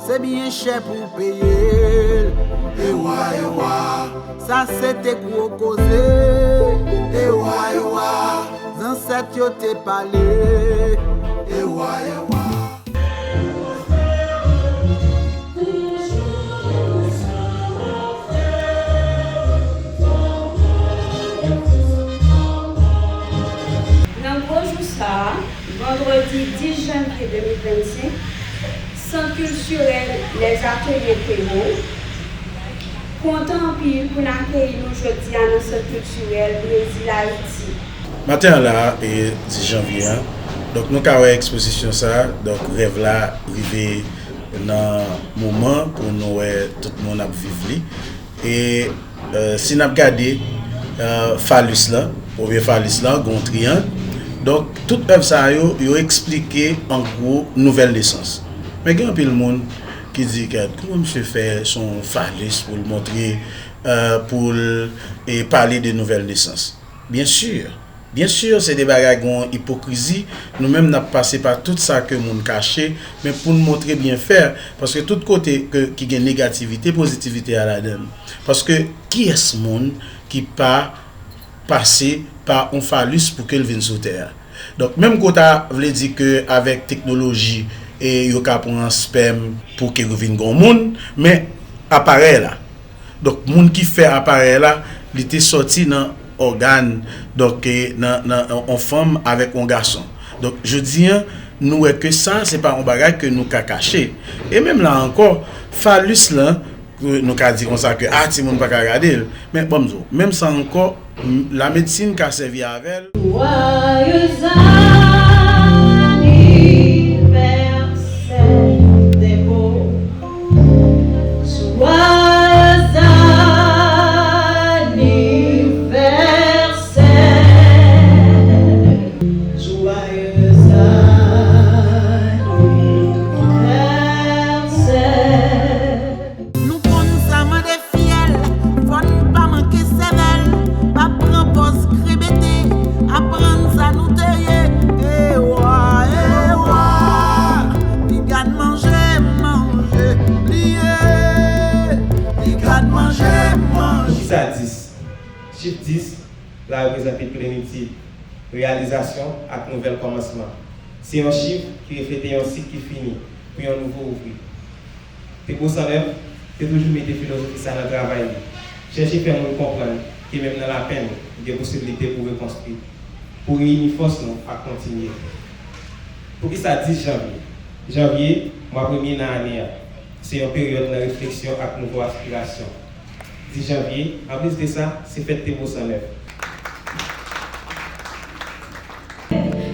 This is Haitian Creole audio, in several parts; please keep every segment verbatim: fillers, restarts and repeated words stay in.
Se byen chè pou peye l. Ewa, ewa. Sa se te gwo koze. Ewa, ewa. Zansèt yo te pale. Ewa, ewa. Nan gwo jou sa a, vandredi dis janvye de mil vennsenk, Sant Kiltirèl Les Ateliers Créoles kontan anpil pou n akeyi nou jodi a nan Sant Kiltirèl Brezil Ayiti. Maten an la, e, dis janvye an, donk, nou ka wè ekspozisyon sa a, donk, rèv la rive nan moman pou nou wè tout moun ap viv li. E, e, si n ap gade, e, falis lan, premye falis lan, gen yon triyang. Donk, tout èv sa yo, yo eksplike, an gwo, nouvèl nesans. Men gen anpil moun ki di, "Gad, kòman misye fè, se yon falis pou l montre, e, pou l, e, pale de nouvèl nesans?" Byen si, byen si, se de bagay gen yon ipokrizi. Nou menm, n ap pase pa tout sa ke moun kache, men pou n montre byen fè, paske tout kote ke, ki gen negativite, pozitivite a ladan l. Paske kiyès moun ki pa pase pa yon falis pou ke l vin sou tè a? Donk, menm ke w ta vle di ke avèk teknoloji, e yo ka pran spèm pou ke yo vin gen yon moun, men aparèy la. Donk, moun ki fè aparèy la, li te sòti nan ògàn, donk, e, nan, nan yon fanm avèk yon gason. Donk, jodi an, nou wè ke sa, se pa yon bagay ke nou ka kache. E menm la ankò, falis lan, nou ka di konsa ke, a, timoun pa ka gade l. Men, ban m di w, menm sa ankò, m, lamedsin ka sèvi avè l. Joyeux anniversaire, Debo. Joyeux anniversaire. Joyeux anniversaire. Nou konn sa mande fyèl, fò n pa manke sèvèl, pa pran pòz krebete, aprann sa nou te ye. Ewa, ewa, piga n manje, manje, bliye, piga n manje, manje. Poukisa dis? Chif dis la reprezante plenitid, reyalizasyon ak nouvèl kòmansman. Se yon chif ki reflete yon sik ki fini pou yon nouvo ouvri. Tebo san nèf te toujou mete filozofi sa nan travay li, chèche fè moun konprann ke menm nan lapenn, gen posiblite pou rekonstwi, pou reyini fòs nou ak kontinye. Poukisa dis janvye? Janvye, mwa premye nan ane a, se yon peryòd nan refleksyon ak nouvo aspirasyon. Dis janvye, anplis de sa, se fèt Tebo san nèf.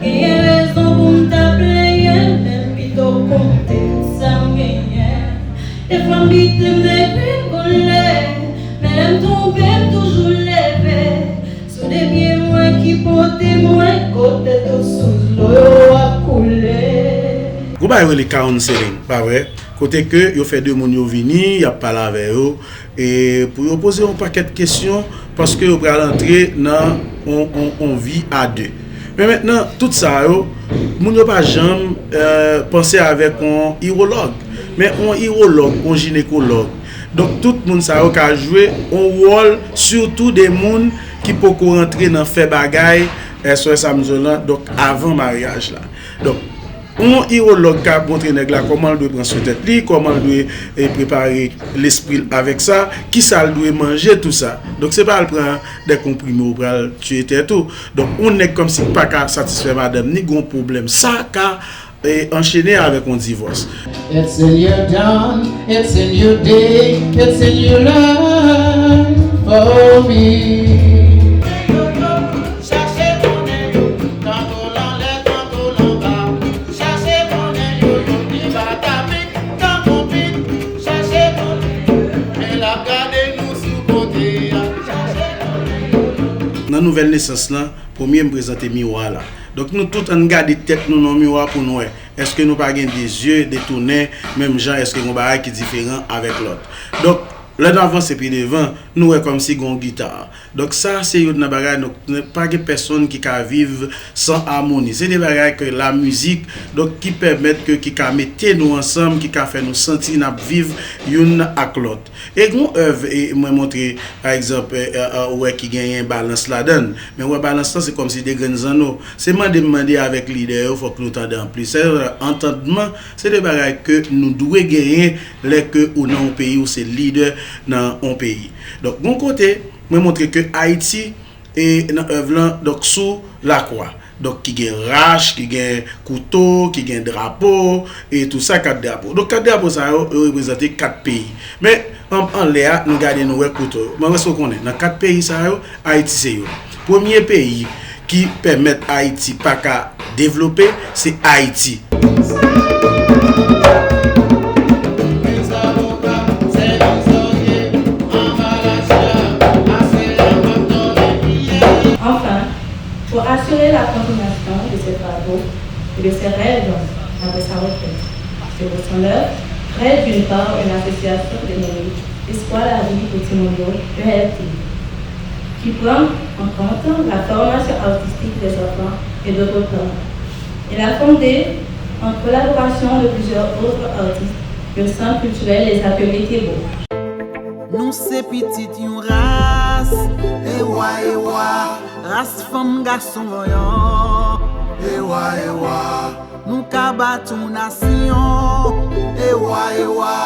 Genyen rezon pou m ta plenyen, men m pito konte tout sa m genyen. Defwa m bite, m degringole, men lè m twonpe, m toujou leve. Sou de pye mwen ki pote mwen, kote dlo sou dlo yo ap koule. Gon bagay rele counseling, pa vre? Kote ke yo fè de moun yo vini, y ap pale avè yo, e pou yo poze yon pakèt kesyon, paske yo pral antre nan on, on, on vi a de. Men mentnan, tout sa yo, moun yo pa janm, e, panse avèk on iwològ, men on iwològ, on jinekològ. Donk, tout moun sa yo ka jwe on wòl, sitou de moun ki poko rantre nan fè bagay, e, sou sa m di w lan, donk, avan maryaj la. Donk, yon iwològ ka montre nèg la kòman l dwe pran swen tèt li, kòman l dwe, e, prepare lespri l avèk sa, kisa l dwe manje, tou sa. Donk, se pa al pran de konprime ou pral tiye tèt ou. Donk, yon nèg kòmsi pa ka satisfè madanm ni, gon pwoblèm. Sa ka, e, anchene avèk yon divòs. It's a new dawn, it's a new day, it's a new life for me. Chache konnen yo, tanto l anlè, tanto l anba. Chache konnen yo, yo ni batapik, tankou pik. Chache konnen yo, men l ap gade nou sou kote a. Chache konnen yo. Nan nouvèl nesans lan, premye m prezante miwa la. Donk, nou tout, ann gade tèt nou nan miwa pou n wè. Èske nou pa gen de zye detounen, menm jan, èske gen yon bagay ki diferan avèk lòt? Donk, Lè n avanse pi devan, nou wè kòmsi gen yon gita. Donk sa se youn nan bagay, donk pa gen pèsonn ki ka viv san amoni. Se de bagay ke lamizik, donk ki pèmèt ke, ki ka mete nou ansanm, ki ka fè nou santi n ap viv youn ak lòt. E gen yon èv, e mwen montre, pa egzanp, e, e, e, ou wè ki genyen balans ladan l. Men ou wè balans lan se kòmsi de grenn zanno. Se mande m mande avèk lidè yo, fòk nou tande anplis. Se antandman, se de bagay ke nou dwe genyen lè ke ou nan yon peyi, ou se lidè nan yon peyi. Donk, gon kote, mwen montre ke Ayiti, e nan èv lan, donk, sou lakwa. Donk, ki gen rach, ki gen kouto, ki gen drapo, e tou sa, kat drapo. Donk, kat drapo sa yo, yo reprezante kat peyi. Men, an, anlè a, nou gade, nou wè kouto yo. Mwen, èske w konnen, nan kat peyi sa yo, Ayiti se youn. Premye peyi ki pèmèt Ayiti pa ka devlope, se Ayiti. Enfin, pour assurer la continuation de ces travaux et de ces rêves, après sa retraite, zéro cent neuf crée d'une part une association dénommée Espoir Lavi pou Timoun yo, E L T, qui prend en compte la formation artistique des enfants et d'autres plans. Il a fondé, en collaboration de plusieurs autres artistes, le centre culturel Les Ateliers Thébault. Nou se pitit yon ras, ewa, ewa, ras fanm gason vanyan, ewa, ewa. Nou ka bat yon nasyon, ewa, ewa,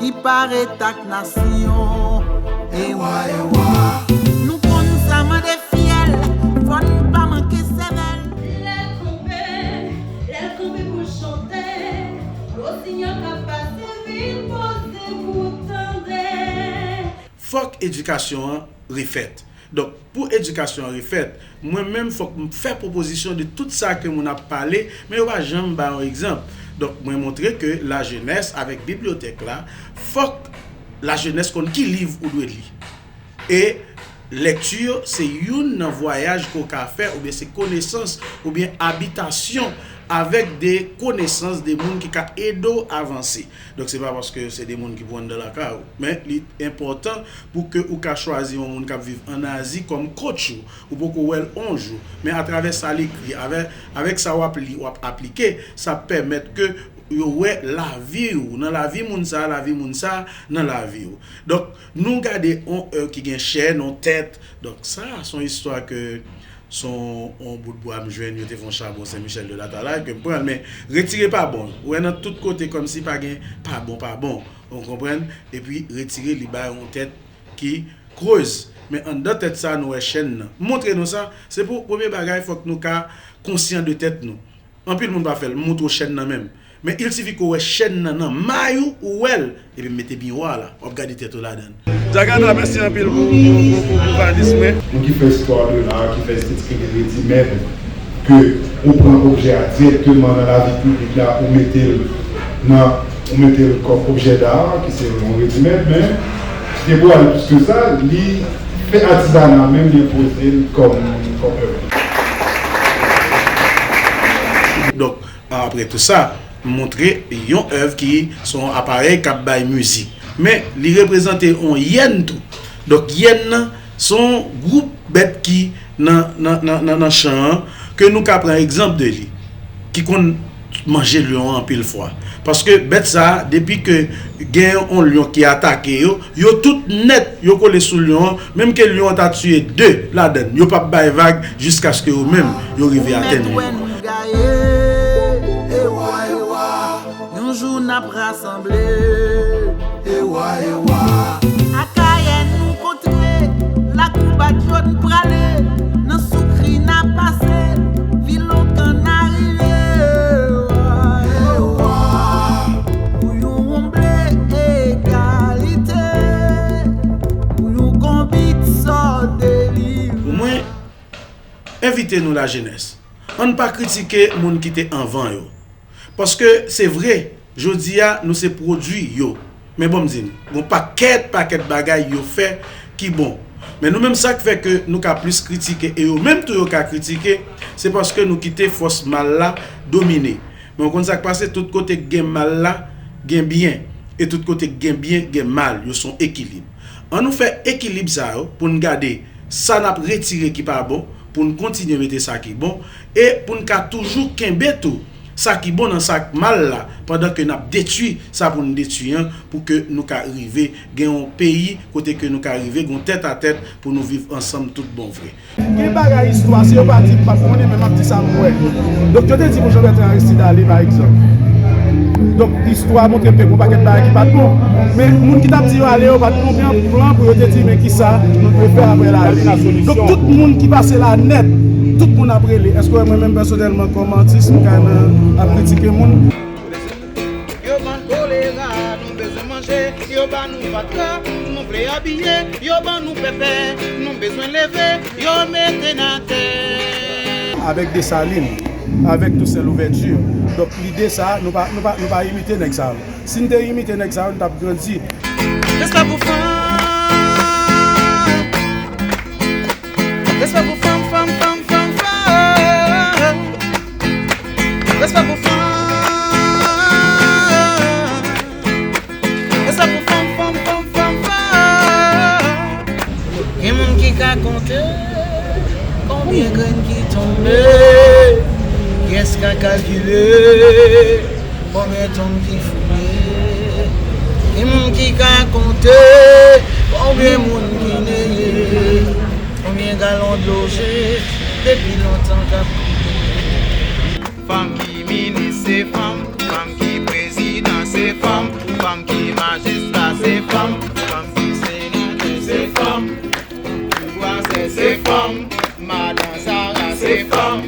ki parèt ak nasyon, ewa, ewa. Nou konn sa mande fyèl, fò n pa manke sèvèl. Lè l kanpe, lè l kanpe pou l chante, Rosinyan k ap pase vin poze pou tande. Fòk edikasyon an refèt. Donk, pou edikasyon an refèt, mwen menm fòk m fè pwopozisyon de tout sa ke moun ap pale, men yo pa janm ba yon egzanp. Donk, mwen montre ke lajenès avèk bibliyotèk la, fòk lajenès konn ki liv ou dwe li. E lèkti se youn nan vwayaj ke w ka fè, oubyen se konesans, oubyen abitasyon avèk de konesans de moun ki ka ede w avanse. Donk, se pa paske se de moun ki pou anndan lakay ou. Men, li enpòtan pou ke ou ka chwazi yon moun k ap viv ann Azi kòm coach ou. Ou poko wè l on jou. Men atravè sa l ekri, avè, avèk sa w ap li, w ap aplike, sa pèmèt ke yo wè lavi w, nan lavi moun sa, lavi moun sa, nan lavi w. Donk, nou gade on èv ki gen chèn, on tèt. Donk, sa, se yon istwa ke se yon, yon bout bwa m jwenn, yo te fè yon chabon Sen Michèl de Latalay, ke m pran l, men retire pa bon. Ou wè nan tout kote, kòmsi pa gen pa bon, pa bon. Ou konprann? Epi retire li bay yon tèt ki krez. Men anndan tèt sa, nou wè chèn nan. M montre nou sa, se pou premye bagay, fòk nou ka konsyan de tèt nou. Anpil moun pa fè l, m montre w chèn nan menm. Men il sifi ke w wè chèn nan nan may ou, ou wè l, epi m mete miwa la, w ap gade tèt ou ladan l. Jagana, mèsi anpil pou, pou, pou, pou, pou valiz mwen. Moun ki fè Espoir de l'Art, ki fè estetik Redi Mèb, ke ou pran objè a dirèkteman nan lavi piblik la, ou mete l nan, ou mete l kòm objè d'art, ki se yon Redi Mèb, men li te pou ale plis ke sa, li fè atizana menm, li enpoze l kòm, kòm èv. Donk, apre tou sa, m montre yon èv ki se yon aparèy k ap bay mizik. Men, li reprezante yon yèn tou. Donk, yèn nan, se yon gwoup bèt ki nan, nan, nan, nan, nan chan an, ke nou ka pran egzanp de li, ki konn manje lyon an anpil fwa. Paske bèt sa a, depi ke gen yon lyon ki atake yo, yo tout nèt, yo kole sou lyon an, menm ke lyon an ta tiye de ladan l, yo p ap bay vag jiskaske yo menm, yo rive atèn lyon an. Gaye, ewa, ewa, yon jou n ap rasanble, ewa, ewa. Akayè nou kontre, Lakou Badjòn prale, nan Soukri n a pase, Vilonkan n a rive, ewa, ewa. Pou yon wonble egalite, pou yon konbit sò delivre. Pou mwen, envite nou lajenès. Ann pa kritike moun ki te anvan yo. Paske se vre, jodi a, nou se pwodui yo. Men bon, m di n, gon pakèt, pakèt bagay yo fè ki bon. Men nou menm, sa k fè ke nou ka plis kritike, e yo menm tou yo ka kritike, se paske nou kite fòs mal la domine. Men w konn sa k pase, tout kote k gen mal la, gen byen. E tout kote k gen byen, gen mal, yo se yon ekilib. Ann nou fè ekilib sa yo pou n gade sa n ap retire ki pa bon, pou n kontinye mete sa ki bon, e pou n ka toujou kenbe tou sa ki bon nan sa k mal la, pandan ke n ap detwi sa pou n detwi an, pou ke nou ka rive gen yon peyi kote ke nou ka rive gen yon tèt a tèt pou nou viv ansanm tout bon vre. Gen bagay istwa, si yo pa di m, m p ap konnen, men m ap di sa m wè. Donk, yo te di pou Jean Bertrand Aristide ale, pa egzanp. Donk, istwa montre m te gen yon pakèt bagay ki pa t bon. Men, moun ki t ap di yo ale yo pa t konprann plan pou yo te di, men kisa nou dwe fè apre l ale. Donk, tout moun ki pase la nèt, tout moun ap rele. Èske w wè mwen menm pèsonèlman, kòm atis, m ka nan ap kritike moun? Yo ban kolera, nou bezwen manje. Yo ban nou fatra, nou vle abiye. Yo ban nou pèpè, nou bezwen leve. Yo mete n atè. Avèk Desalin, avèk Toussaint Louverture. Donk, lide sa, nou pa, nou pa, nou pa imite nèg sa yo. Si n te imite nèg sa yo, n t ap grandi. Respè pou fanm. Respè pou fanm, fanm, fanm, fanm, fanm. Respè pou fanm. Respè pou fanm, fanm, fanm, fanm, fanm. Gen moun ki ka konte konbyen grenn ki tonbe. Kiyès ka kalkile konbyen tonm ki fouye? Gen moun ki ka konte konbyen moun ki neye? Konbyen galon dlo se depi lontan k ap koule? Fanm ki minis se fanm, fanm ki prezidan se fanm, fanm ki majistra se fanm, fanm ki senatè se fanm, boujwazè se fanm, madan Zara se fanm,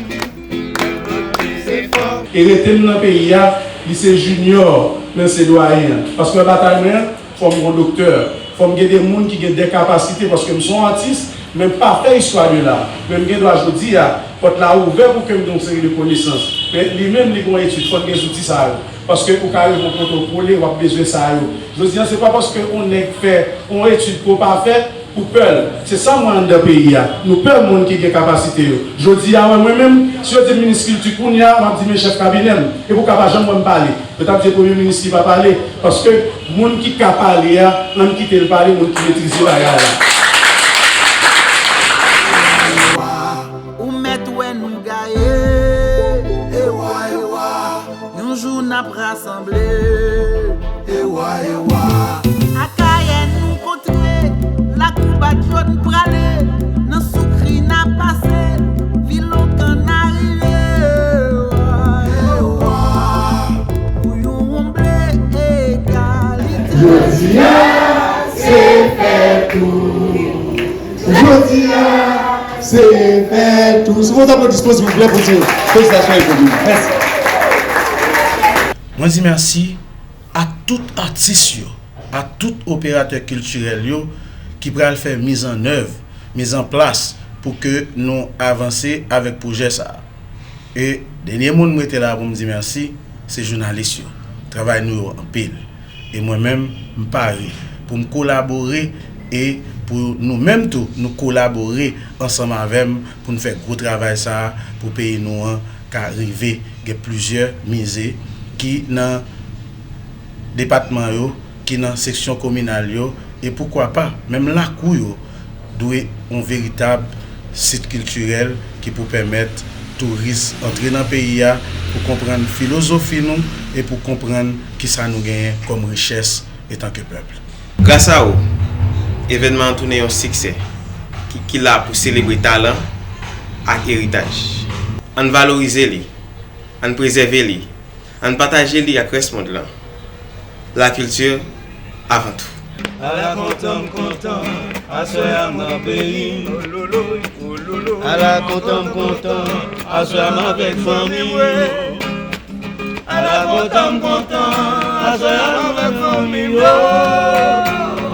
se fanm. E rete m nan peyi a, li se Junior, men se dwayen an. Paske batay mwen an, fò m gon doktè, fò m gen de moun ki gen de kapasite, paske m se yon atis, men m pa fè istwa de la. Men m gen dwa jodi a, pòt la ouvè pou ke m gen yon seri de konesans. Men li menm, li gen yon etid, fò l gen zouti sa yo. Paske ou ka rive yon kote w kole, w ap bezwen sa yo. Jodi a, se pa paske yon nèg fè yon etid ke w pa fè, ou pè l. Se sa m wè anndan peyi a. Nou pè moun ki gen kapasite yo. Jodi a, wè mwen menm, si yo di m minis kilti kounye a, m ap di men chèf kabinè m. Epi ou ka pa janm wè m pale. Yo t ap di e premye minis ki pa pale, paske moun ki ka pale a, ann kite l pale, moun ki metrize bagay la. Ou mèt wè nou gaye, ewa, ewa, yon jou n ap rasanble, ewa, ewa. Akayè nou kontre, Lakou Badjo n prale, nan Soukri n a pase, Vilonkan n a rive. Ewa, pou yon wonble egalite. Jodi a, se fèt ou. Jodi a, se fèt ou. Sou yon aplodisman, silvouplè, pou Dye. Felisitasyon, Evo Bini. Mèsi. Mwen di mèsi a tout atis yo, a tout operatè kiltirèl yo ki pral fè mizannèv, mizanplas pou ke nou avanse avèk pwojè sa a. E dènye moun m rete la pou m di mèsi, se jounalis yo. Travay nou yo anpil. E mwen menm, m pare pou m kolabore e pou nou menm tou, nou kolabore ansanm avè m pou n fè gwo travay sa a pou peyi nou an ka rive gen plizyè mize ki nan depatman yo, ki nan seksyon kominal yo, e poukwa pa, menm lakou yo dwe yon veritab sit kiltirèl ki pou pèmèt touris antre nan peyi a, pou konprann filozofi nou e pou konprann kisa nou genyen kòm richès etanke pèp. Gras a ou, evènman an tounen yon siksè ki, ki la pou selebre talan ak eritaj. Ann valorize li, ann prezève li, ann pataje li ak rès mond lan. Lakilti avan tou. Ala kontan m kontan, aswè a m nan peyi m. Ala kontan m kontan, aswè a m avèk fanmi m. Ala kontan m kontan, aswè a m avèk fanmi m.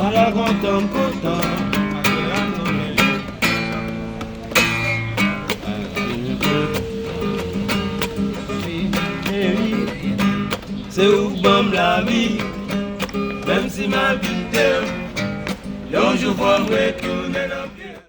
Ala kontan m kontan, aswè a m nan peyi m. Se ou k ban m lavi, menm si m al kite w, yon jou fò m retounen nan